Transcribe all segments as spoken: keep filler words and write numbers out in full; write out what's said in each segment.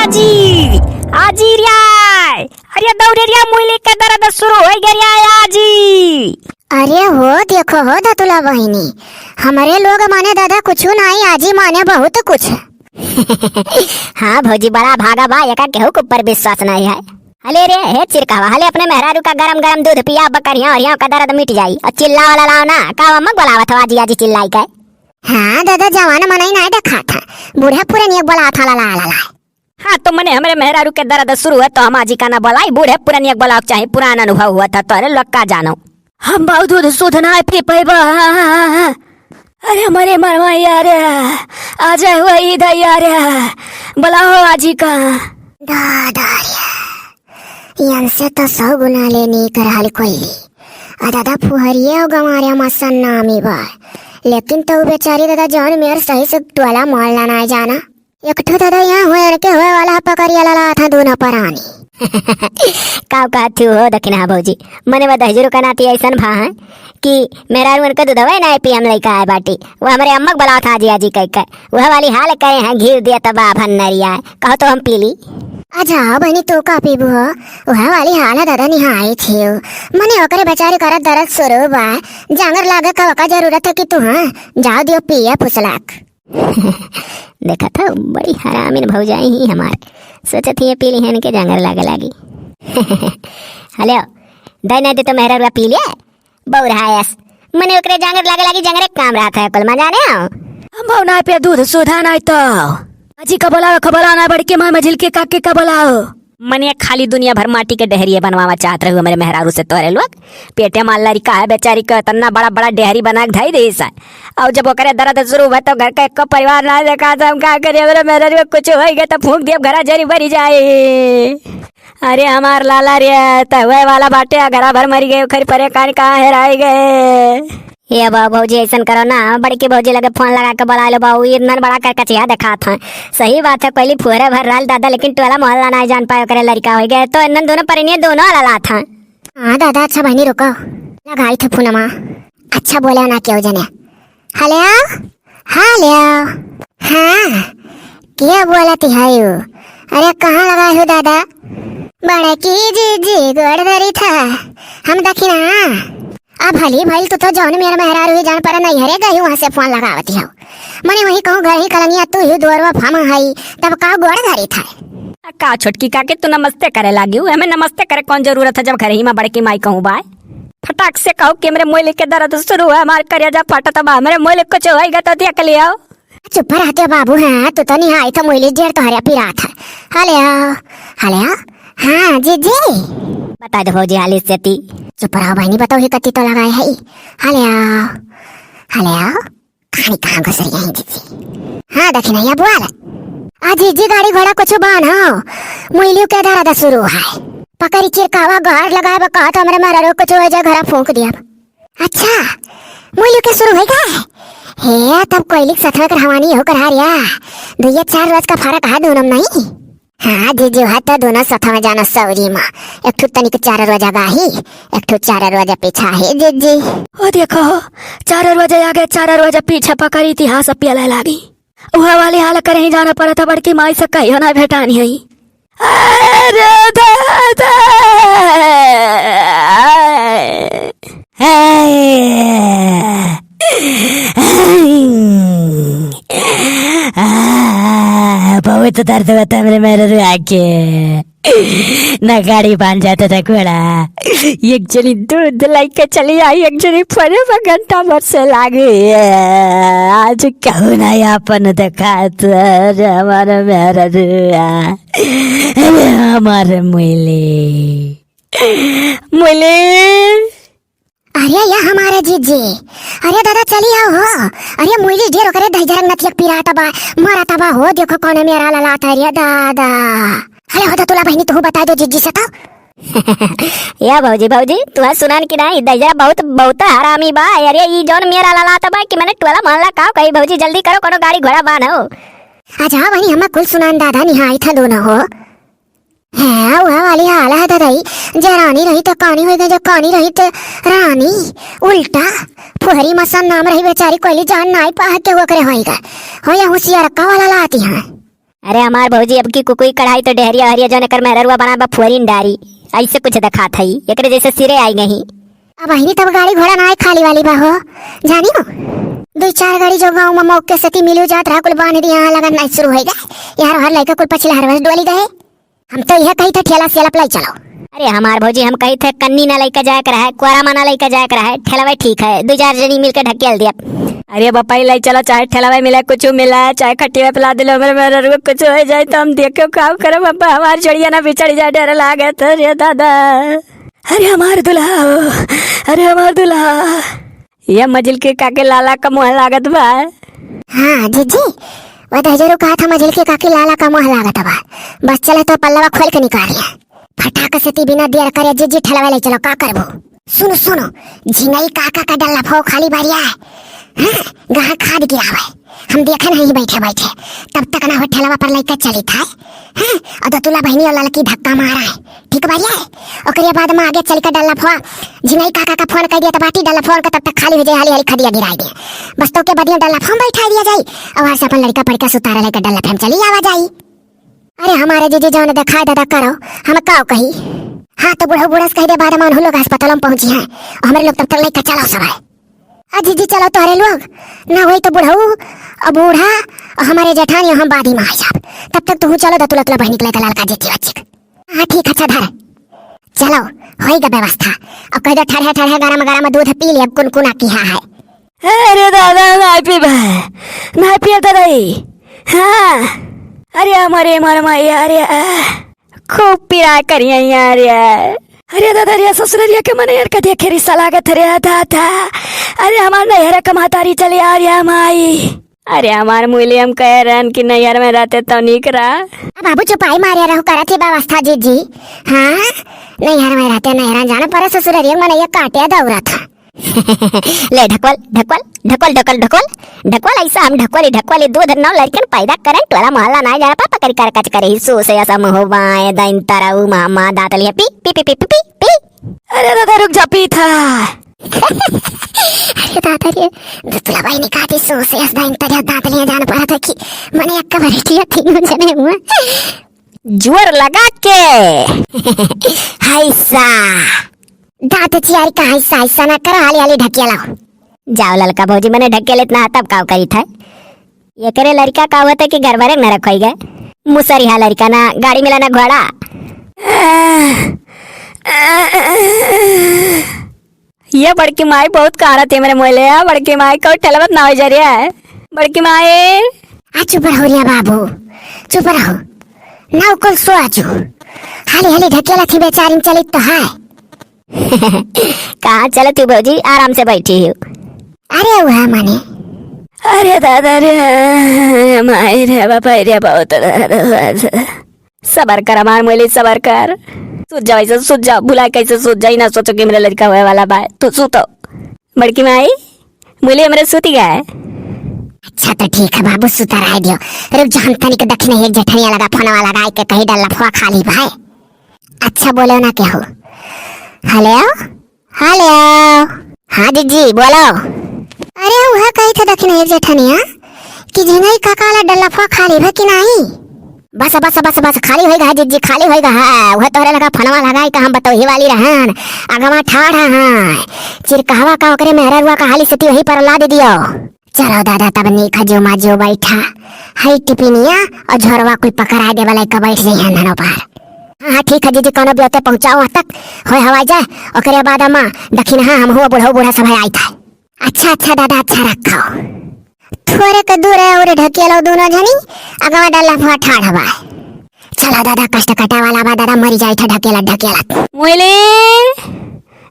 जी, आजी रे, अरे दौड़े रे, मुइली के दर्द शुरू होइ गए रे आजी। अरे हो, देखो हो दतुला बहिनी, हमरे लोग माने दादा कुछु नाई, आजी माने बहुत कुछ। हाँ भौजी, बड़ा भागा बा, एका केहू के ऊपर विश्वास नाई है। हले रे, हे चिरकावा, हले अपने मेहरारू का गरम गरम दूध पिया, बकरिया और का दर्द मिट जाई। और चिल्लावा ललाओ ना, का अम्मक बोलावत हो आजी आजी चिल्लाई के? हाँ दादा, जवान मनई नाई देखात है, बूढ़े पुरनिया बोलावत है लला लला। हाँ, तो मने हमरे मेहरारू के दर्द शुरू है, तो हम आजी का ना बोलाई, बूढ़े पुरनिया के बोलावे के चाही, पुरान अनुभव हुआ था, तोहरे लोग का जानो। हम बाऊ दूध शुद्ध ना पी पैबा। अरे हमरे मरवा यार, आ जाए हुआ ई दा यार, बोलाओ आजी का। दादा रे, इनसे तो सौ गुना ले नीक रहल कोइली। आ दादा फुहरिये हो गंवारे मसन नामी बा, लेकिन तो बेचारी दादा जौन मेर सही से टोला मोहल्ला ना जाना। एक ठो दादा यहाँ हुए के हुए वाला पकड़िया लला था दोनों परानी। का कहत थी हो दखिना भौजी, मने बा दहिजरू का नाती ऐसन भा है कि मेहरारू उनके दूधवा ना पी हम लइका आए बाटी, वो हमरे अम्मक बोलावत है आजी आजी कह के, वह वाली हाल करे हैं घी दिया तबा भन्नरिया, कहो तो हम पी ली। अच्छा बहनी, तू का पीबू हो? वह वाली हाल है दादा, निहाई थी हो। मने ओकरे बेचारी करत दर्द शुरू बा, जांगर लागे का ओका जरूरत है कि तू, हाँ, जाओ दियो पिए फुसलाक। देखा था, बड़ी हरामिन भौजाई ही हमार। सोचत ही पी ली है इनके जांगर लागे लागी। हेलो, दे नहीं दे तो मेहरा रुआ पी लिया। बौरायस, मने ओकरे जांगर लागे लागी, जांगरे काम रहत है कुल, मजा ने आओ। हम बौना पे दूध सुधा नहीं तो। अजी का बोलाओ, का बोलाओ ना, बड़की माँ मझिल के काकी का बोलाओ। मने खाली दुनिया भर माटी के डहरिया बनवावा चाहत रहू हमरे मेहरारू से तोहरे लोग। पेटे माल लड़का है बेचारी के, इतना बड़ा बड़ा डहरी बना के धई देस। और जब ओकरे दर्द शुरू हुआ तो घर का एको परिवार ना देखा था, हम का करिए, हमरे मेहरारू के कुछ होई गए तो फूंक दिए, घरा जरी बरी जाए। अरे हमार लाला रे, त हुए वाला बाटे, घरा भर मरी गए, ओखरी परेशान कहाँ हेराई गए। ए बा भौजी, ऐसन करो ना, बड़की भौजी लगे फोन लगा के बोला लो बाऊ, इतना बड़ा करकचिया देखात हैं। सही बात है, पहली फुहरे भर रहल दादा, लेकिन टोला मोहल्ला ना जान पाए, ओकरे लड़का हो गए, तो इन्हन दोनों परिनिये दोनों ललात हैं। हाँ दादा, अच्छा बहनी रुको, लगाई थे फोनमा। अच्छा बोला ना क्यों जने। हेलो, हेलो, हाँ, के बोलत है यू? अरे कहाँ लगा हो दादा? बड़की जीजी गोड़ धरी था, हम दखिना। अब भली भइल तू तो जौन मेरा मेहरारू ही जान पर नैहरे गई वहाँ से फोन लगावत हो। मने वही कहूँ घर ही कलंगिया तू ही दुअरवा फम हई, तब का गोड़ धरी था? आ का छोटकी काकी तू नमस्ते करे लागी हूँ? हमें नमस्ते करे कौन जरूरत है जब घर ही में बड़की माई कहूँ बाय? फटाक से कहो कि हमरे मोइली के दर्द शुरू है, हमार करेजा फटत बा, हमरे मोइली कुछ होइगा तो देख लियो। चुप रहते बाबू, हाँ, तू तो निहाई तो मोइली ढेर तोहरे पिरात है। हेलो, हेलो, हाँ, जीजी। बता दो भौजी, हाली से ती। चुप रहो बहनी, बताओ ही कति तो लगाए है। हेलो, हेलो। कहानी कहाँ घुसरी है जीजी? हाँ, दखिनैया बोल। आ जीजी, गाड़ी घोड़ा कुछ बान हो? मुइलियो के दर्द शुरू है। पकड़ी चिरकावा गाड़ लगाए बा, कहा तो हमरे मररो कुछ हो जाए, घरा फूंक दिया। अच्छा, मुइलियो के शुरू होइगा? हे, तब कोयलिक सथवा कर हवानी हो कर हारिया। दुइया चार रोज का फर्क है दोनों में नहीं। हाँ जीजी, है तो दोनों सथवा जाना सौरी माँ। एक ठो तनिक चार रोजा गाही, एक ठो चार रोजा पीछा है जीजी। ओ देखो, चार रोजा आगे, चार रोजा पीछे पकड़ इतिहास पियले लागी। उहा वाली हाल करे ही जाना पड़त बड़की माई से कहियो ना भेटानी है। अरे दादा। आ, बहुत दर्द होता मेरे मेहरारू आके। ना गाड़ी बांध जाता था घोड़ा। एक जनी दूध लेके चली आई, एक जनी फोने पर घंटा भर से लागे। आज कहूँ ना अपन देखात, अरे हमारे मेहरारू आ, अरे हमारे मुइली, मुइली। अरे या हमारे जीजी, अरे दादा चली आओ हो। अरे मुइली ढेर ओकरे दहिजरंग नथियक पिरात बा, मारत बा हो, देखो कौन मेरा ललात है रे दादा। अरे हो दतुला बहनी, तू बता दो जीजी से तो। या भौजी, भौजी, तू सुनान की नहीं, दहिजरा बहुत, बहुत हरामी बा। अरे ई जौन मेरा ललात बा कि मैंने टोला मोहल्ला का कही, भौजी जल्दी करो, कोनो गाड़ी घोड़ा बांधो। अच्छा बहनी, हमें कुल सुनान दादा निहाई था दोनों हो। हाँ, वह वाली हाल है ददई, जे रानी रही तो कानी होई गई, जे कानी रही तो रानी, उल्टा, फुहरी मसन नाम रही बेचारी, कोयली जान नाई पाह के वो करे होई गए। हो या होशियारक्का वाला लाती हैं। अरे हमार भौजी, अब की कुकुई कढ़ाई तो डेहरिया हरिया जौन एकर मेहररुआ बना बा फुहरिन डारी। ऐसे कुछ देखात हई, एकरे जैसे सिरे आई गई। अब अहिनी तब गाड़ी घोड़ा ना आए खाली वाली बा हो, जानी हो। दुई चार गाड़ी जो गाँव में मौके सती मिलू जात रहा, कुल बांध दिया, लगन नाच शुरू हो गए। यार हर लइका कुल पछिला हर वर्ष डोली गए। हम तो यह कही था ठेला सेलप लाई चलो। अरे हमार भौजी, हम कही थे कन्नी ना लइका जाए के रहे, कोरा मा ना लइका जाए के रहे, ठेलवे ठीक है, दू चार जनी मिलके ढकेल दिया। अरे बपाई लाई चलो, चाहे ठेलवे मिले, कुछ मिले, चाहे खटिया पे लाद लो, मेरे मेहररुआ कुछ हो जाए तो हम देखे का करब। अब हमार जोड़िया ना बिछड़ जाए, डर लागत रे दादा। अरे हमार दुल्हा हो, अरे हमार दुल्हा। ये मझिलकी काकी लाला का मुँह लागत बा। हाँ जीजी, वो तो हजारों कहा था मझिलकी काकी लाला का मुँह लागत बा। बस चले तो पल्लवा खोल के निकाल ले। फटाक से ती बिना देर करे जीजी ठेलवा ले चलो, का करबो? सुनो सुनो, झिंगई काका का डल्ला फो खाली बारिया है। हाँ, गाह खाद गिरावे। हम देखे नहीं बैठे बैठे, तब तक ना हो ठेलवा पर लइका चली था। हाँ, और दतुला बहनी और ललकी धक्का मारा है। ठीक बारिया है। ओकरे बाद में आगे चल के डल्ला फो, झिंगई काका का फोन कर दिया तो बाटी डल्ला फोन का, तब तक खाली हो जाए, हाली हाली खदिया गिराई दिया। बस तो के बदिया डल्ला फो बैठा दिया जाई, और से अपन लड़का पढ़ के सुतारा लेकर डल्ला फे चली आवा जाई। अरे हमारे जीजी जौन देखाए दादा करो, हम का कही। हाँ तो बुढ़ऊ बूढ़ा से कह दे, बाद में उन्हों लोग अस्पताल में पहुँची हैं, हमारे लोग तब तक लेकर चलो सब है। आ जीजी चलो तोहरे लोग, ना होई तो बुढ़ऊ और बूढ़ा और हमारे जेठानी हम बादी में आ जाब। तब तक तू चलो दतुला तुला बहनी के लेकर ललका जीजी बच्ची। हाँ ठीक, अच्छा धर। चलो, होई गा व्यवस्था। अब कह दो ठरहे ठरहे गरम गरम दूध पी ले, अब कुनकुना किहा है। अरे दादा, ना पीबा, ना पिया दादा ई। हाँ, अरे हमारे मर माई, अरे आ, खूब पिराय करिया यार यार। अरे दादा रे, ससुररिया के मनैहर का देखे रिसा लागत रे दादा। अरे हमार नैहर का महतारी चले आ रे माई। अरे हमार मुइली, हम कहे रहन कि नैहर में रहते तो नीक रहा। अब बाबू चुपाई मारे रहू करत ही व्यवस्था जीजी। हाँ, नैहर में रहते नैहर जाना पड़े, ससुररिया मनैया काटे दौरा था। ले ढकवल, ढकवल, ढकवल, ढकवल, ढकवल, ढकवल, ऐसा हम ढकवली, ढकवली दूध नौ लड़कन पैदा करें, टोला मोहल्ला ना जाना पा, पकड़ी कर कच करे, हिस्सू से ऐसा मुँह बाएं, दाइन तरऊ मामा दांत लिया, पी, पी, पी, पी, पी, पी, पी। अरे दादा, रुक जा, पी था। अरे दादा रे, दतुला बहनी काटी सो से ऐसा दाइन तरऊ दांत लिया जाना पड़ा था कि मने एक बार किया तीन जने हुआ। जोर लगा के। हाय सा। दांत चियारी का हाय सा, हाय सा ना करो, हाली हाली ढकिया लाओ। जाओ ललका भौजी, मने ढकेल इतना तब काव करी था। ये करे लड़का का हुआ था कि घर भरे न रखोई गए। मुसरी हा लड़का ना, गाड़ी मिला ना घोड़ा। ये बड़की माई बहुत काढ़त है मेरे मोहले, आ बड़की माई को ठेलवत ना हो जा रहा है। बड़की माई। आ चुप रहो रिया बाबू, चुप रहो। ना कुल सो आजू। हाली हाली ढकेला थी बेचारिन चलित तो है। कहाँ चलत हूँ भौजी, आराम से बैठी हूँ। अरे वह माने। अरे दादा रे, माई रे, बापा रे, बहुत दर्द। सबर कर हमार मोहले, सबर कर। सूत जाओ ऐसे, सूत जाओ, भुला कैसे सूत जाई ना, सोचो कि मेरा लड़का होए वाला बा, तू सूतो। बड़की माई, मोहले हमरे सूती गए। अच्छा तो ठीक है बाबू, सुता रह दियो। रुक जा, हम तनिक दखिन एक जेठनिया लगा फोनवा लगाए के कही डल्ला फुआ खाली भाई। अच्छा बोलो ना केहू। हेलो, हेलो। हाँ जीजी बोलो। अरे वह कही था दखिन एक जेठनिया कि झिंगई काका वाला डल्ला फुआ खाली भा कि नहीं? बस बस बस बस, खाली होई गा जीजी, खाली होई गा। हाँ, वह तोहरे लगा फोनवा लगाई का हम बतौही वाली रहन। अगवा ठाढ़ हाँ, चिरकहवा का ओकरे मेहररुआ का हाली सती वही पर ला दे दियो। चलो दादा, तब नीक है जो माँ जो बैठा है टिपिनिया और झोरवा कोई पकड़ा दे वाला का बैठ जाई है धनो पर। हाँ हाँ ठीक है जीजी, कोनो बियोते पहुँचाओ वहाँ तक होए हवाई जाए, ओकरे बाद अम्मा दखिन हाँ हम हुआ बुढ़ऊ बूढ़ा सब है आई था। अच्छा अच्छा दादा, अच्छा रखो। थोरे के दूर है और ढकेलो दोनों जनी, अगवा डल्ला फुआ ठाढ़ हवा। चला दादा, कष्ट कटा वाला बा दादा, मरी जाई था ढकेला ढकेला। मोइले,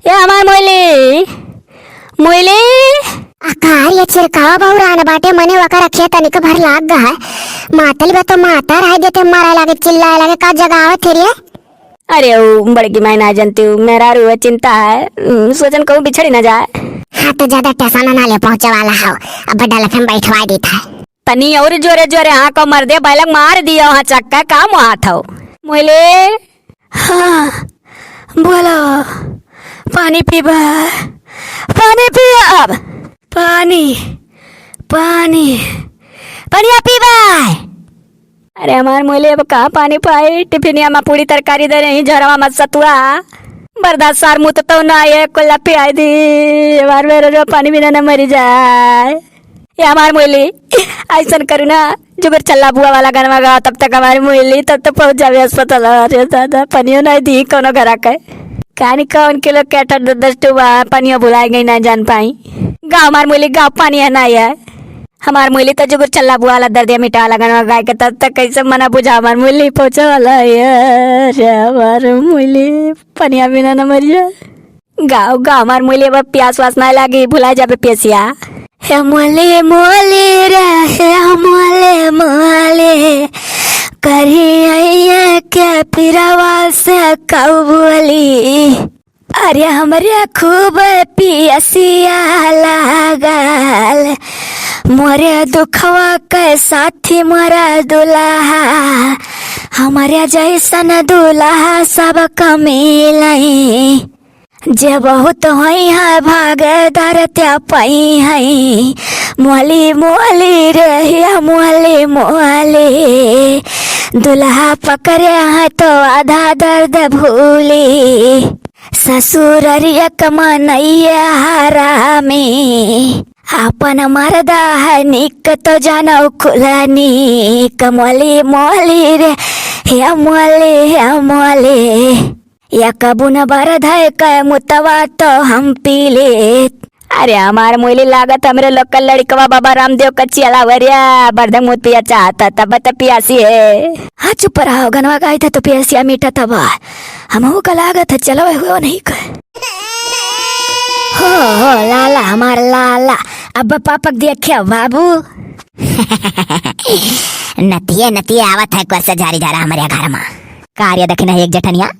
ए हमार मोइले, मोइले। आ कार ये चिरकावा बहुरान बाटे, मने वकर अखिया तनिक भर लाग गा है। मातल बा तो माता रह देते, मारा लागे, चिल्लाए लागे, का जगावत है रे? अरे ऊ बड़की माई ना जनती हूँ, मेहरारू है, चिंता है, उम, सोचन कहूँ बिछड़ी ना जाए। हाँ तो ज्यादा टेंशन ना ले, पहुँचे वाला हो, अब डल्ला फे बैठवा देता है। तनी और जोरे जोरे हाँको मर्दे, बैलक मार दियो हाँ चक्का, का मुहात हो? मोइले। हाँ, बोलो। पानी पीबा? पानी पियब। पानी, पानी, पनिया पीबा? अरे हमार मुअली, अब कहाँ पानी पाई? टिफिनिया मा पूरी तरकारी दे रही, झोरवा मा सतुआ। बर्दाश्त सार मुत तो ना आए, कुल्ला पियाई दी। हमार मेहररुआ पानी बिना न मरी जाए। ए हमार मुअली, अइसन करू ना, जुगुर चल्ला बुआ वाला गनवा गावा, तब तक हमार मुअली, तब तक पहुँच जावे अस्पताल। अरे दादा, पनियो नाहीं दी कौनो घरा के। कानी कौन किलो के अठर दस दस ठो बा, पनियो भुलाए गई, ना जान पाई। गावा हमार मुअली, गावा, पानी है ना है। हमार मुअली तो जुगुर चल्ला बुआ वाला दर्दिया मिटावा लगन मा गाय के, तब तक कैसे मना बुझा हमार मुअली पहुँचा वाला है। अरे हमार मुअली, पनिया बिना न मरिया। गावा, गावा हमार मुअली, अब पियास वास नाहीं लागी, भुलाए जाबे पियसिया। हे मुअली, मुअली रे, हे मुअली, मुअली, करिया के पिरवा से कबुअली। अरे हमरे खूब पियसिया लागल, मोरे दुखवा के साथी मोरा दुल्हा, हमरे जैसन दुल्हा सबका मिलई। जे बहुत होई है भागेदार त्या पई है, मोली मोली रे हिया मोली मोली, दुल्हा पकड़े है तो आधा दर्द भूली। ससुररिया कमनैया हरामी, आपन मर्दा है निक तो जानो खुला निक। मोली मोली रे, हे मोली, हे मोली, या कबू न बरद है कै मुतवा तो हम पी लेत। अरे हमार मुअली, लागत हमरे लोकल लड़िकवा बाबा रामदेव का चेला वरिया बर्दे मुत पिया चाहता, तब तो पियासी है। हाँ चुप रहो, गनवा गाई था तो पियसिया मीठा तबा। हमहू का लागत है चलवे हुए नहीं कर। हो, हो, लाला, हमार लाला, अब पापक देखे बाबू। नतिये, नतिये आवत है कोस झारी झारा हमरे घर मा। का रे दखिना एक जेठनिया,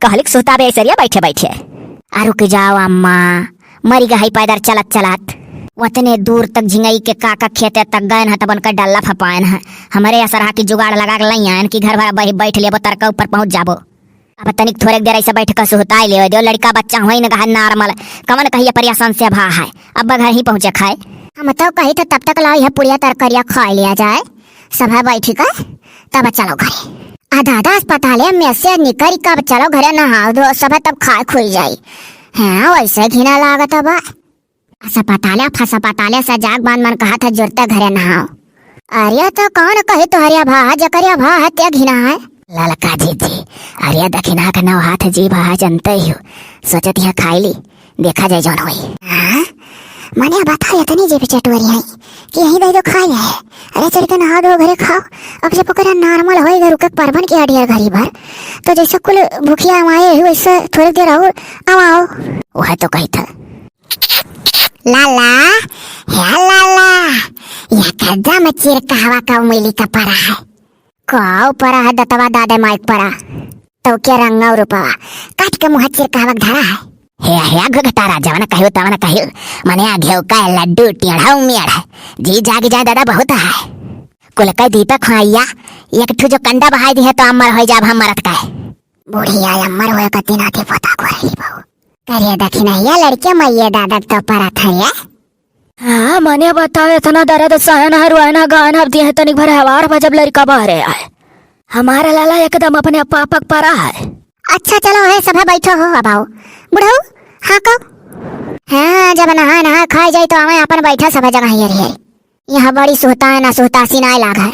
कहलिक सुताबे ऐसरिया बैठे बैठे। आ रुक जाओ अम्मा, मरी गई पैदल चलत चलत। वतने दूर तक झिंगई के काका खेते तक गयन है, तब उनका डल्ला फपायन है। हमरे असरहा की जुगाड़ लगा के लई आयन कि घर भर बही बैठ लेबो, तरका ऊपर पहुँच जाबो। अब तनिक थोड़ेक देर ऐसे बैठ के सुहताई लेवे दियो, लड़िका बच्चा होई न गहन normal, कवन कहिए परेशान से भा है, अब घर ही पहुँचे खाए। हम तो कही थे तब तक लाओ यह पुड़िया तरकारिया खा लिया जाए, सभे बैठी का तब चलो घरे। आ दादा अस्पताले में से निकल कब चलो घरे नहाओ धो सभे तब खाए खुई जाई। हाँ वैसे घिना लागत बा। अस्पताले, फसपताले से जाग बान मन कहा था जुरते घरे नहाओ। अरे तो कौन कही तोहरिया भा है, जकरिया भा है, ते घिना है। ललका जीजी, अरे दखिना के नौ हाथ जी भा है, जनते ही हो। सोचत यहाँ खाई ली, देखा जाए जौन होई। हाँ? मने बता इतनी जे भी चटोरी है कि यहीं दे दो खाए है। अरे चल के नहा दो घरे खाओ। अब जब ओकरा normal होई घर के परबन के अडियर घरी भर, तो जैसे कुल भूखिया आए हुए वैसे थोड़ी देर और आवाओ। वह तो कही था। लाला, हे लाला, यह कदम चिरकहवा का उमिली का परा है। काव परा है दतवा दादे माइक परा। तो के रंगा रूपवा, काट के मुँह चिरकहवा के धरा है। हे, हे घुघटारा, जवन कहियो तवन कहियो, मने आ घेव का लड्डू टेढ़ा उमेड़ है। जी जाग जाए दादा बहुत है। कुल का दीपक हाँ आइया, एक ठो जो कंडा बहाई दी है तो अमर हो जाब हम मरत का है। बुढ़िया अमर होए का दिन आते पोता को रही बहू। करे दखिनहिया लड़के मइये दादा तो परत हरिया। हाँ, मने बताओ, इतना दर्द सहन है, रोएना गाना अब दिए तनिक भर हवार बा जब लड़का बाहरे आए। हमारा लाला एकदम अपने पापक परा है। अच्छा चलो हे सभे बैठो हो, अब आओ। बुढ़ऊ, हाँ कहो। हाँ, जब नहा नहा खाए जाई तो आवे अपन बैठा सभे जगह हेर हेर। यहाँ बड़ी सुहता है ना, सुहतासी ना लाग है।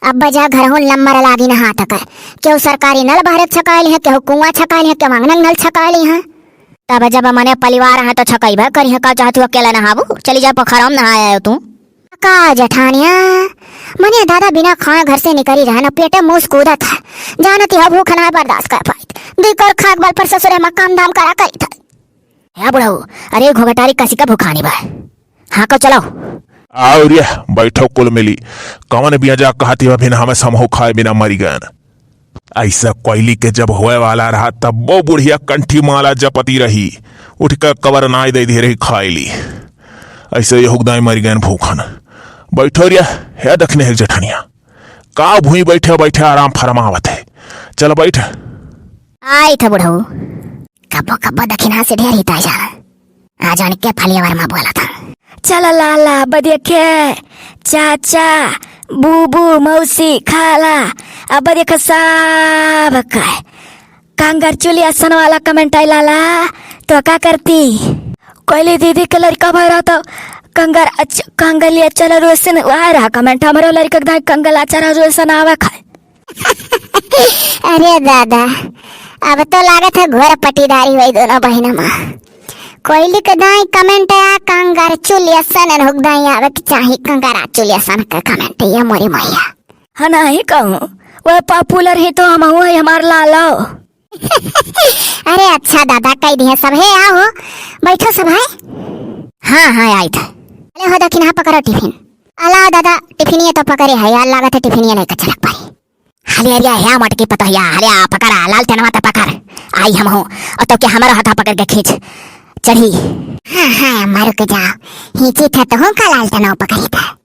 अब बजा घर हो लम्बर लागी नहा तक। केहू सरकारी नल बहरे छकाइल है, केहू कुआं छकाइल है, केहू अंगनक नल छकाइल है। तब जब मने परिवार है तो छकइबे करी है, का चाहत हूँ अकेला नहाबू? चली जा पोखरवा में नहा आयो तू। का जेठानिया, मने दादा बिना खाए घर से निकली रहे ना, पेटे मूस कूदत है। जानती है भूख ना बर्दाश्त कर पाई। दुई कौर खाक बल पर ससुरे में काम धाम करा करी था। हे बुढ़ऊ, अरे घोघटारी कसी का भुखानी बा। हाँ, को चलो। आओ रे, बैठो कुल मिली। कवन बिया जा कहती बा, बिना हमें समूह खाए बिना मरी गयन। ऐसा कोयली के जब होए वाला रहा, तब वो बुढ़िया कंठी माला जपती रही, उठ के कबर नाई दे दे रही खाए ली। ऐसे ये हुकदाई मरी गयन भूखन। बैठो रे, हे दखिने हे जेठनिया। का भुई बैठे बैठे आराम फरमावत है। चल बैठ। आई था बुढ़ऊ। कब्बो कब्बो दखिना से ढेर ही ताजा। आज उनके फलिया वर्मा बोला था। चल लाला, बदिया के चाचा, बूबू, मौसी, खाला, अब देखा सब का congratulation वाला comment आइला ला, तो का करती? कोइली दीदी के लड़का भरा तो कंगर अच-, कंगलिया चल रोशन आ रहा comment, हमरो लड़का के दाई कंगल आचार रोशन आवे खाए। अरे दादा, अब तो लागत है घोर पटीदारी हुई दोनों बहिना मा। कोइली के दाई comment आ congratulation, एन हुक दाई आवे के चाही congratulation के comment, ये मोरी मैया। हाँ, नहीं कहूँ, वह popular ही तो हम हुआ, हमार लालो। अरे अच्छा दादा, कह दिया सब। हे, आओ, बैठो सब है। हाँ, हाँ, आई था। अरे हो दखिन, हाँ, पकड़ो टिफिन। अला दादा, टिफिनिया तो पकड़े है यार, लागत है टिफिनिया लेकर चलक पाई। हले, हले, हे मटकी पतोहिया, हले, आ, पकड़ा, लालटेनवा तो पकड़। आई हम हूँ, और तो क्या हमारा हाथा पकड़ के खींच, चढ़ी। हाँ, हाँ, मारू के जाओ, हिंची था तो हूँ का लालटेनवा पकड़ी था।